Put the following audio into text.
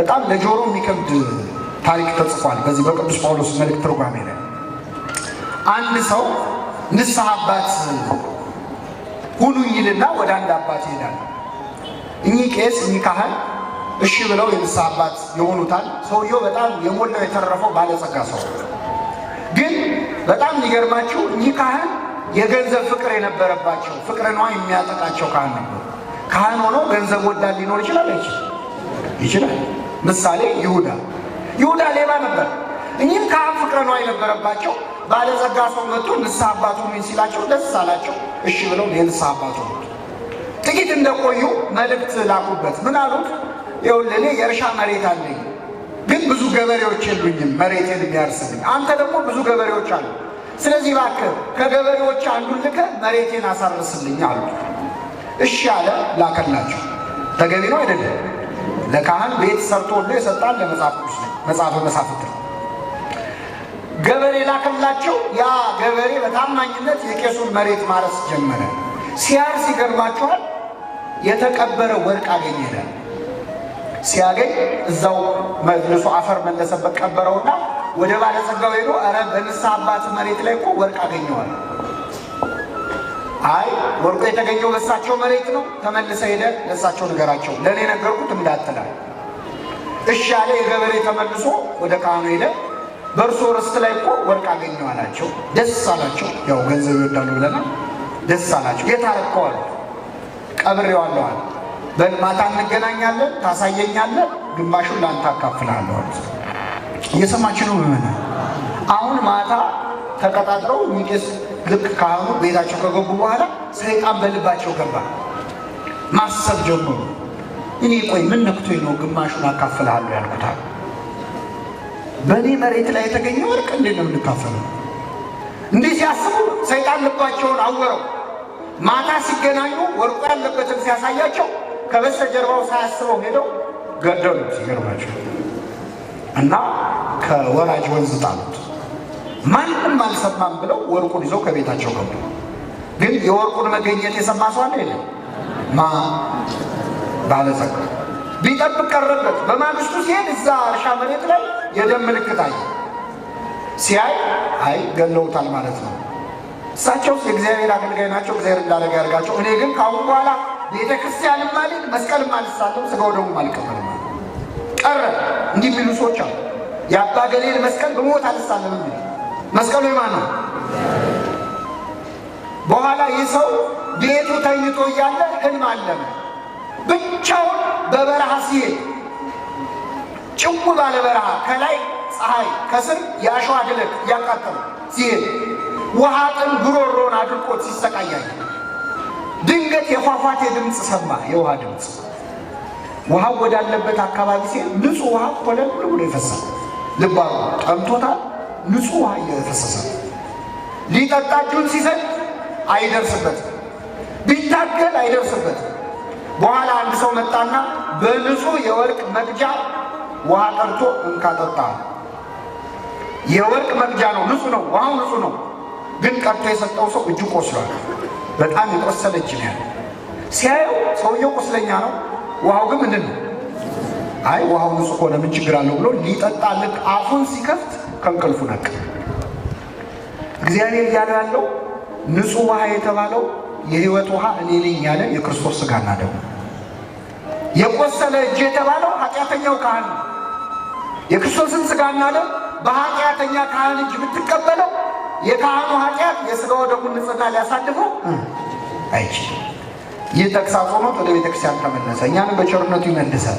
በጣም ለጆሮ የሚከብድ ታሪክ ተጽፏል። በዚህ በቅዱስ ጳውሎስ መልእክት ትርጓሜ ላይ አንድ ሰው ንስሐ አባት ሁኑኝ ይልና ወደ አንድ አባት ይሄዳል። እኚህ ቄስ፣ እኚህ ካህን እሺ ብለው የንስሐ አባት የሆኑታል። ሰውየው በጣም የሞላው የተረፈው ባለጸጋ ሰው፣ ግን በጣም የሚገርማችሁ እኚህ ካህን የገንዘብ ፍቅር የነበረባቸው፣ ፍቅረ ንዋይ የሚያጠቃቸው ካህን ነበሩ። ካህን ሆኖ ገንዘብ ወዳድ ሊኖር ይችላል አይችልም? ይችላል። ምሳሌ ይሁዳ። ይሁዳ ሌባ ነበር። እኚህም ካህን ፍቅረ ንዋይ የነበረባቸው ባለጸጋ ሰው መጥቶ ንስሐ አባቱ ምን ሲላቸው ደስ አላቸው። እሺ ብለው የንስሐ አባቱ ሆኑት። ጥቂት እንደቆዩ መልእክት ላኩበት። ምን አሉት? ይኸውልህ እኔ የእርሻ መሬት አለኝ፣ ግን ብዙ ገበሬዎች የሉኝም መሬቴን የሚያርስልኝ። አንተ ደግሞ ብዙ ገበሬዎች አሉ። ስለዚህ እባክህ ከገበሬዎች አንዱን ልከህ መሬቴን አሳርስልኝ አሉት። እሺ አለ፣ ላከላቸው። ተገቢ ነው አይደለም? ለካህን ቤት ሰርቶ ሁሉ የሰጣል ለመጽሐፍ ቅዱስ ነው፣ መጽሐፈ መሳፍንት ነው። ገበሬ ላከላቸው። ያ ገበሬ በታማኝነት የቄሱን መሬት ማረስ ጀመረ። ሲያርስ ይገርማችኋል፣ የተቀበረ ወርቅ አገኘ ይላል። ሲያገኝ እዛው መልሶ አፈር መለሰበት፣ ቀበረውና ወደ ባለጸጋው ሄዶ ኧረ በንስሐ አባት መሬት ላይ እኮ ወርቅ አገኘዋል። አይ ወርቁ የተገኘው በእሳቸው መሬት ነው፣ ተመልሰ ሄደ ለእሳቸው ንገራቸው፣ ለእኔ ነገርኩት እንዳትላል። እሺ አለ። የገበሬ ተመልሶ ወደ ካህኑ ሄደ። በእርሶ ርስት ላይ እኮ ወርቅ አገኘው አላቸው። ደስ አላቸው። ያው ገንዘብ ይወዳሉ ብለናል። ደስ አላቸው። የት አደረግከው አሉት። ቀብሬዋለሁ አለ። በል ማታ እንገናኛለን፣ ታሳየኛለህ፣ ግማሹን ለአንተ አካፍልሃለሁ አሉት። እየሰማችሁ ነው ምዕመናን? አሁን ማታ ተቀጣጥረው ቄስ ልክ ካህኑ ቤታቸው ከገቡ በኋላ ሰይጣን በልባቸው ገባ። ማሰብ ጀመሩ። እኔ ቆይ ምን ነክቶኝ ነው ግማሹን አካፍልሃለሁ ያልኩት? በእኔ መሬት ላይ የተገኘ ወርቅ እንዴት ነው የምንካፈለው? እንዲህ ሲያስቡ ሰይጣን ልባቸውን አወረው። ማታ ሲገናኙ ወርቁ ያለበትን ሲያሳያቸው ከበስተጀርባው ሳያስበው ሄደው ገደሉት። ይገርማቸው እና ከወራጅ ወንዝ ጣሉት። ማንም አልሰማም ብለው ወርቁን ይዘው ከቤታቸው ገቡ። ግን የወርቁን መገኘት የሰማ ሰው አለ? የለም። ማ ባለጸጋ ቢጠብቅ ቀረበት። በማግስቱ ሲሄድ እዛ እርሻ መሬት ላይ የደም ምልክት አየ። ሲያይ አይ ገለውታል ማለት ነው። እሳቸውስ የእግዚአብሔር አገልጋይ ናቸው፣ እግዚአብሔር እንዳደረገ ያደርጋቸው። እኔ ግን ከአሁን በኋላ ቤተ ክርስቲያንም አልሄድ፣ መስቀልም አልሳለም፣ ስጋው ደሙም አልቀበልም ቀረ። እንዲህ የሚሉ ሰዎች አሉ። የአባ ገሌን መስቀል በሞት አልሳለም የሚሉ፣ መስቀሉ የማን ነው? በኋላ ይህ ሰው ቤቱ ተኝቶ እያለ ህልም አለመ። ብቻውን በበረሃ ሲሄድ ጭው ባለ በረሃ ከላይ ፀሐይ ከስር የአሸዋ ግለት እያቃጠለ ሲሄድ ውሃ ጥም ጉሮሮን አድርቆት ሲሰቃያየ ድንገት የፏፏቴ ድምፅ ሰማ። የውሃ ድምፅ። ውሃው ወዳለበት አካባቢ ሲሄድ ንጹሕ ውሃ ኮለል ብሎ ይፈሳል። ልባ ጠምቶታል። ንጹሕ ውሃ እየፈሰሰ ሊጠጣ እጁን ሲሰድ አይደርስበትም። ቢታገል አይደርስበትም። በኋላ አንድ ሰው መጣና በንጹሕ የወርቅ መቅጃ ውሃ ቀድቶ እንካ ጠጣ። የወርቅ መቅጃ ነው፣ ንጹሕ ነው፣ ውሃው ንጹሕ ነው። ግን ቀድቶ የሰጠው ሰው እጁ ቆስሏል። በጣም የቆሰለ እጅ ነው ያለው። ሲያየው ሰውየው ቁስለኛ ነው፣ ውሃው ግን ምንድን ነው? አይ ውሃው ንጹሕ ከሆነ ምን ችግር አለው ብሎ ሊጠጣ ልክ አፉን ሲከፍት ከእንቅልፉ ነቃ። እግዚአብሔር እያለ ያለው ንጹሕ ውሃ የተባለው የሕይወት ውሃ እኔ ነኝ ያለ የክርስቶስ ሥጋና ደሙ። የቆሰለ እጅ የተባለው ኃጢአተኛው ካህን ነው። የክርስቶስን ሥጋና ደም በኃጢአተኛ ካህን እጅ ብትቀበለው የካህኑ ኃጢአት የሥጋው ደሙን ንጽሕና ሊያሳድፈው አይችልም። ይህ ተግሳጽ ሆኖት ወደ ቤተ ክርስቲያን ተመለሰ። እኛንም በቸርነቱ ይመልሳል።